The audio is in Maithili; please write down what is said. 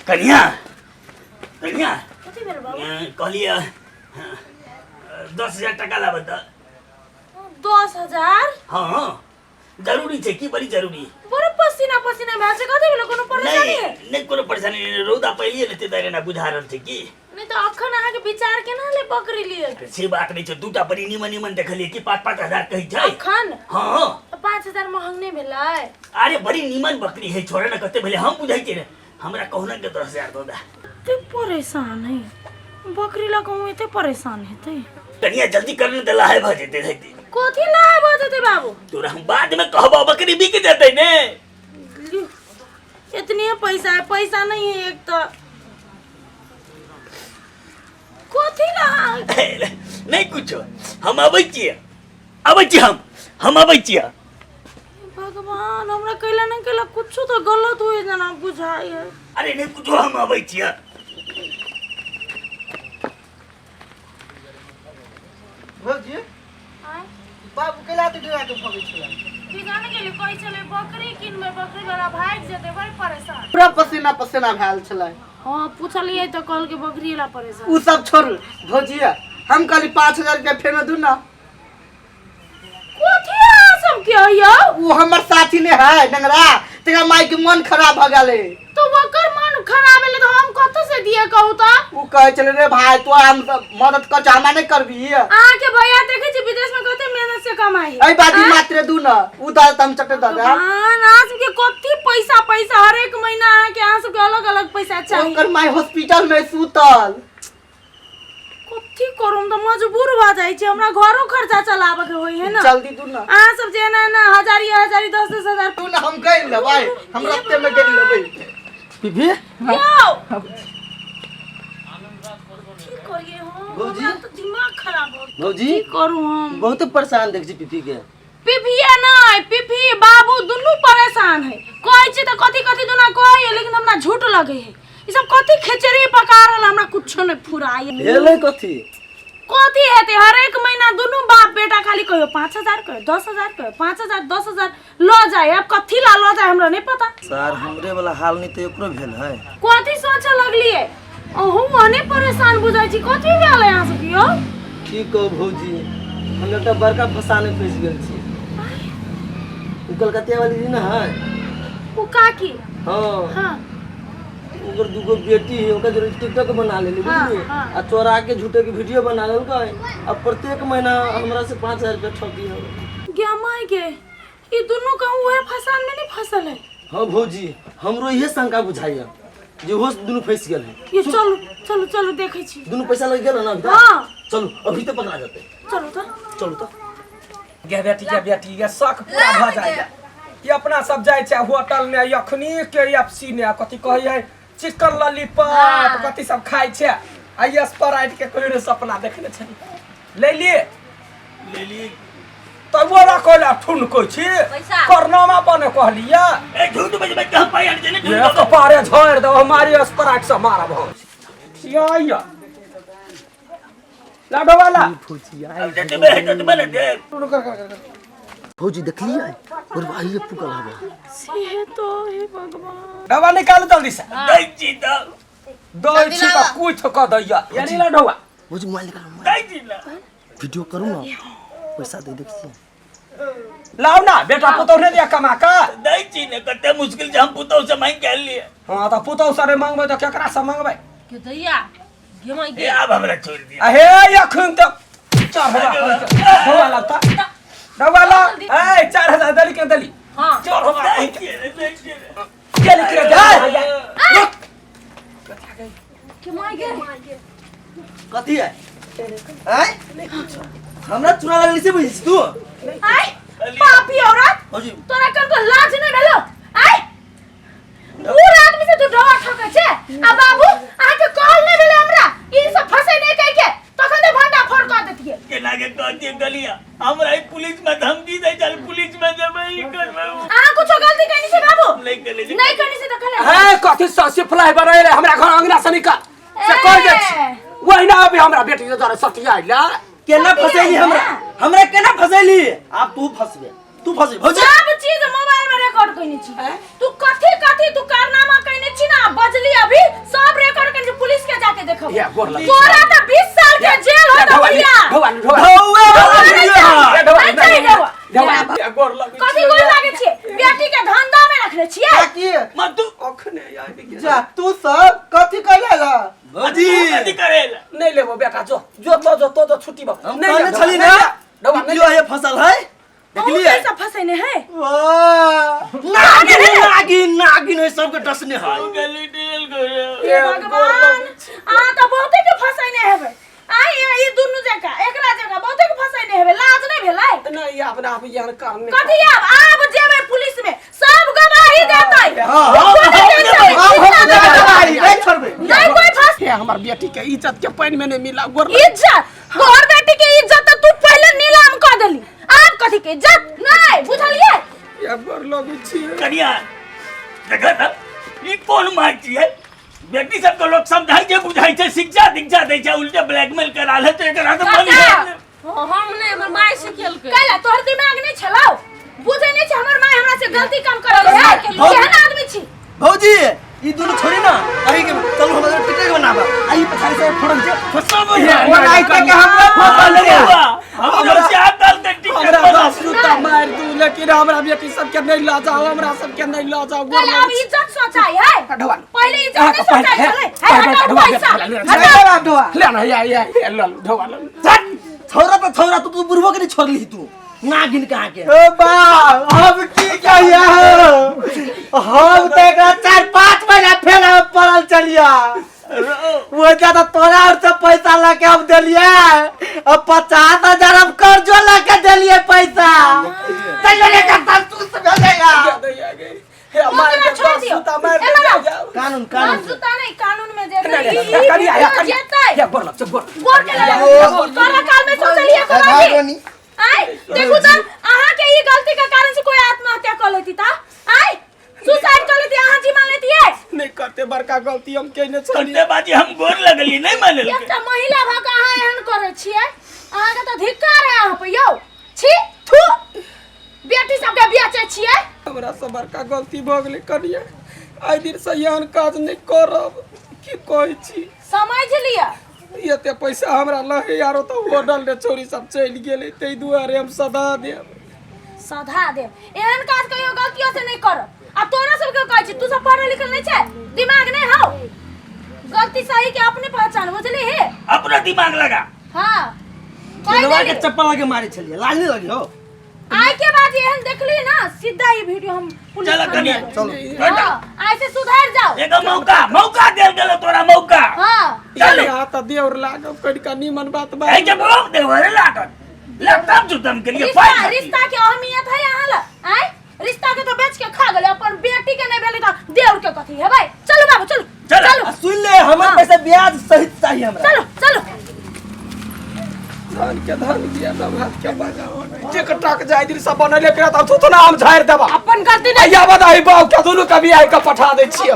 कनिया कनिया कथी भेल बाबू कहलियै 10,000 टका लाबऽ तऽ। 10,000? हँ, जरूरी छै की, बड़ी जरूरी। बड़ पसीना पसीना भए छै, कथी भेल? कोनो परेशानी है? नहि नहि, कोनो परेशानी नहि। रौदा पड़िए ने ताहि एना बुझा रहल छै की। नहि तऽ अखन अहाँके विचार केना ले बकरी लिए? से बात नहि छै, दूटा बड़ी नीमन नीमन देखलियै कि 5-5 हजार कहै छै। अखन? हँ। तऽ 5,000 महग नहि भेलै? अरे बड़ी नीमन बकरी है, छोड़े ने कते भेलै, हम बुझै छियै ने। हमरा कहुना के 10,000 दऽ दे। एते परेशान है बकरी लऽ कऽ, एते परेशान हेतै? कनिया जल्दी कर ने, देला है भऽ जेतै रहती। कथी लाय भऽ जेतै बाबू? तोरा हम बाद में कहबो, बकरी बिक जेतै ने। लियो, इतने पैसा है, पैसा नहीं है एक तो कथी ला? नहीं कुछो, हम अबै छियै, अबै छियै, हम अबै छियै। भगवान, हमरा कैला न कैला कुछो तो गलत हुए जना बुझाइ है। अरे नहीं कुछो, हम अबै छियै। भौजी, बाबू कैला तऽ डरा के भगै छलै? की जाने गेली, कहै छलै बकरी किनबै, बकरी वाला भागि जेतै, बड़ परेशान। पूरा पसीना पसीना भेल छलै। हाँ, पूछलियै तऽ कहलकै बकरी ला परेशान। उ सब छोड़ू भौजी, हम कहली 5,000 रुपया फेर दू ना। कथी अहाँ सब के यौ? उ हमर साथी ने है डंगरा, तेरा माई के मन खराब भ गेलै। तो ओकर मन खराब भेलै तऽ हम कतऽ से दिए, कहू तऽ? उ कहै छलै रे भाई, तो हम सब मदद कर, हमरा नहीं करबी? अहाँके भैया देखै छी विदेश में कते मेहनत से कमाई है। एहि बाजी मात्र दू ना, उ दऽ त हम चटे दऽ देब। भगवान, अहाँ सबके कथी पैसा पैसा, हरेक महीना अहाँके अहाँ सबके अलग अलग पैसा चाही। ओकर माई हॉस्पिटल में सुतल। कथी करू, हम तऽ मजबूर भऽ जाइ छी, हमरा घरो खर्चा चलाबऽ के होइ है ना। जल्दी दू ना। अहाँ सब जे एना एना हजारी हजारी, 10-10 हजार। दू ना, हम गइल लेबै, हम रास्ते में गइल लेबै। पीपी। यौ, की करियै हम? भौजी? हमरा तऽ दिमाग खराब हो गेल। भौजी। की करू हम? बहुत परेशान देख छी पीपी के। पीपीए नहीं, पीपी बाबू दुनू परेशान है। कहै छी तऽ कथी कथी दुना कहै है, लेकिन हमरा झूठ लगे है। ई सब कथी खिचड़ी पका रहल, हमरा कुछो नहीं फुराय। भेलै कथी? कथी हेतै, हरेक महीना दुनू बाप बेटा खाली कहियो 5,000, कहियो 10,000, कहियो 5,000, 10,000 लऽ जाय। अब कथी ला लऽ जाय, हमरा नहीं पता। सर, हमरे वाला हाल नहीं तो एकरो भेल है। कथी सोचे लगलिए? अहूँ ओने परेशान बुझाइ छी। कथी भेल है अहाँ सबके यौ? की कहू भौजी, हम एकटा बड़का फसाने फंसि गेल छी। उ कलकतिया वाली जी ने है। उ काकी? हाँ। हाँ। ओकर दूगो बेटी है, ओकर जोरे टिकटॉक बना लेली। बुझलिए? हाँ। आ चोरा के झूठे के वीडियो बना लेलकै, आ प्रत्येक महीना हमरा से 5,000 रुपया ठकी है। गे माय गे, ई दुनू कहूँ उहे फसान में नहीं फसल है? हाँ भौजी, हमरो इहे शंका बुझाइया जे ओहो दुनू फंसि गेल है। ये चलू चलू चलू, देखै छी। दुनू पैसा लग गेल ना अभी तक? हाँ। चलू, अभी तो पकड़ा जाते। चलू तऽ। चलू तो। गे बेटी, गे बेटी, गे शौक पूरा भऽ जाइए कि अपना सब जाइ छै होटल में, अखनी के एफ सी ने कथी कहै है, चिकन लॉलीपॉप कथी सब खाइ छै, आ स्प्राइट के कहियो ने सपना देखने छली। ले लिए। ले लिए। तबो रखो ला ठुनकै छी। पैसा। करनामा बने कहलियै। ए झूठ बजबै कहाँ पाइ आनि देने? ये कपारे झोड़ दो, हमारी स्प्राइट से मारब हम। या या लाडो वाला। अब जतबे है ततबे ने देब। भौजी, देखलिए और भाई पुकल हवा। से तो हे भगवान। डबा निकालू जल्दी से। दै छी तऽ। दै छी तऽ कुछ कऽ दैया यानी लाडोवा। भौजी, मोबाइल निकालो मोबाइल। दै छी ना। वीडियो करू ना, पैसा दे, देखिए। लाओ ना, बेटा पुतौह ने दिया कमा कऽ। दै छी ने, कते मुश्किल से हम पुतौह से मांगि के आनलियै। हाँ तऽ पुतौह सरे मांगबै तऽ केकरा से मांगबै? के दैया गे माय ए गे। आब हमरा छोड़ि दिअ। अहे, अखन तक 4,000 डबा लगता, डबा ला। ए, 4,000 देली के देली? हाँ। 4,000। दै छियै रे, दै छियै रे। देली के देली? के माय गे। कथी है? आय हमरा चुना लगली से बुझै छी तू? आय पापी औरत! भौजी। तोरा कन को लाज नहीं भेलो? आय बूढ़ आदमी से तू डर ठकै छे? आ बाबू, अहाँ के कहल नहीं भेलै हमरा ई सब फंसे नहीं कह के, तखन तो भंडा फोड़ कर देतिए। केना के कह दिए गलिया, हमरा ई पुलिस में धमकी दै चल, पुलिस में जेबै, ई करबै, उ। अहाँ कुछो गलती करनी छै बाबू? नहीं केले छै। नहीं करनी छै तऽ कहले रहे। हे कथी ससी फ्लाई बनेले हमरा घर अंगना से निकल से कह दे छी। वही ना अभी हमरा बेटी के जरे सटिया ला। केना फसैली हमरा, हमरा केना फसैली? आब तू फसबे, तू फसबे भौजी। सब चीज मोबाइल में रिकॉर्ड कइने छी। तू कथी कथी तू कारनामा कइने छी ना बजली अभी सब रिकॉर्ड कइने छी, पुलिस के जाके देखब। या, गोर लग। तोरा त 20 साल के जेल हो त भैया। ढोआ ढोआ ढौआ वाला वीडियो है। ढोआ नहीं चाहिए ढौआ। ढोआ गोर लग। कथी गोर लागे छियै? बेटी के धंधा में रखने छियै। काकी मधु अखने आबि गेल। जा तू सब कथी कैले ला? भौजी कथी करेला? नहीं लेबो बेटा, जो जो तो जो तो जो छुट्टी बा। हम नहीं कहने लेबो, छली नहीं ना लेबो। ढोआ, नहीं वीडियो है फसल है देखलिए। बहुत सब फसेने है। वाह नागिन नागिन नागिन है सबके डसने है। गली टेल गयो। हे भगवान, अहाँ त बहुते के फसेने हेबै। आइ ई दुनू जगह एकरा जगह बहुते के फसेने हेबै, लाज नहीं भेलै? नहीं अपना आप यार करने कथी आब आब जेबै पुलिस में सब गवाही देतै। हाँ, हाँ, हम हम गवाही नहीं छोड़बे। नहीं कोई फस हे हमर बेटी के इज्जत के पानी में नहीं मिला गोर लग। इज्जत तोहर बेटी के इज्जत त तू पहले नीलाम क देली, आब कथी के इज्जत नहीं बुझलिए? या गोर लग छी। कनिया देखा त ई कोन मार छियै? बेटी सबके लोग समझाइ छै बुझाइ छै शिक्षा दीक्षा दै छै, उल्टे ब्लैकमेल करा ले तो एकरा तऽ मन काका! हम नहीं, हमर माय सिखेलकै। कैला तोहर दिमाग नहीं छलौ? बुझै नहीं छै हमर माय हमरा से गलती काम करल है, केहन आदमी छी? भौजी ई दुनू छोड़ी ना अही के चलू हमरा टिकट बनाबा आ ई पछाड़ी से फोड़ल छै फसब ये, ओ नहीं तक हमरा फसल है। हम लोग से आतल ते टिकट हमरा बना। दस जूता मार दू लेकिन हमरा बेटी सबके नहीं ला जाओ, हमरा सबके नहीं ला जाओ। गोर कैला अब लग छी। इज्जत सोचाई है, ढोआ पहले इज्जत नहीं सोचाई छलै। हे हटाउ पैसा, नहीं बाप ढोआ। ले ना या या या ल ढोआ ल। छौरा त छौरा तू बुढ़बो के नहीं छोड़ली तू नागिन कहाँ के। ओ बाप हम की कहिया हो, हम तो एकरा 4-5 महीना फेर हम पड़ल चलिया। वो ज्यादा तोरा और से पैसा लाके हम देलिए, अब 50,000 हम कर्जो लाके देलिए पैसा। चलो रे करता तू से भेजेगा। हे मार ओकरा दे छोड़ दस दियौ। जूता मार दे ए बाबा। जाओ। कानून कानून दस जूता नहीं कानून में जेतै। नहीं, ई- नहीं, ई करिया, वीडियो करिया। जेतै। या गोर लग गोर। गोर के लगे। तोरा काल में सोचलिए भाई कोना बनी। आय देखू त अहाँ के ई गलती के कारण से कोई आत्महत्या कर लेती ता, आय सुसाइड कर लेती, अहाँ जी मान लेती है? नहीं करते बड़का गलती हम केने छली। करते बाजी हम गोर लगली नहीं मानल। एकटा महिला भ के अहाँ एहन करै छियै, अहाँ के त धिक्कार है अहाँ पर यौ। छी थू, बेटी सबके बेचै छियै। हमरा से बड़का गलती भ गेलै कनिया, आइ दिन से एहन काज नहीं करब। की कहै छी? समझ लिअ। एते पैसा हमरा लहे आरो तो होटल रे छोरी सब चलि गेलै, ताहि दुआरे हम सदा देब। सधा देब, एहन काज कहियो गलतियों से नहीं करब। आ तोरा सबके कहै छी, तू सब पढ़ल लिखल नहीं छै, दिमाग नहीं हौ, गलती सही के अपने पहचान बुझली हे? अपना दिमाग लगा। हाँ चलवा के चप्पल लगे मारे छलिए, लाज नहीं लगी हो? आइ के बाद एहन देखली ना सीधा ई वीडियो हम पुलिस चल थाना कनिया में चलो। हाँ, ऐसे सुधर जाओ। एगो मौका मौका देल गेलो तोरा मौका। हाँ चल। यहाँ त देवर लागब कनिका नीमन बात ए बात। जे बहुत देवर लागत लैपटॉप जुतम के लिए रिश्ता फाइल रिश्ता के अहमियत है यहाँ ला। आय रिश्ता के तो बेच के खा गेले, अपन बेटी के नहीं भेलै त देवर के कथी हेबै। चलू बाबू चलू चल। चलू आ सुन ले हमर पैसा ब्याज सहित चाहिए हमरा। चलू चलू। धन के धन दिया सब हाथ के बजाओ टिकटॉक जाय दिन सब बनले करा त थुथुना हम झाड़ देबा। अपन गलती नहीं आया बदाई बाऊ के दुनू कभी आइ के पठा दै छियै।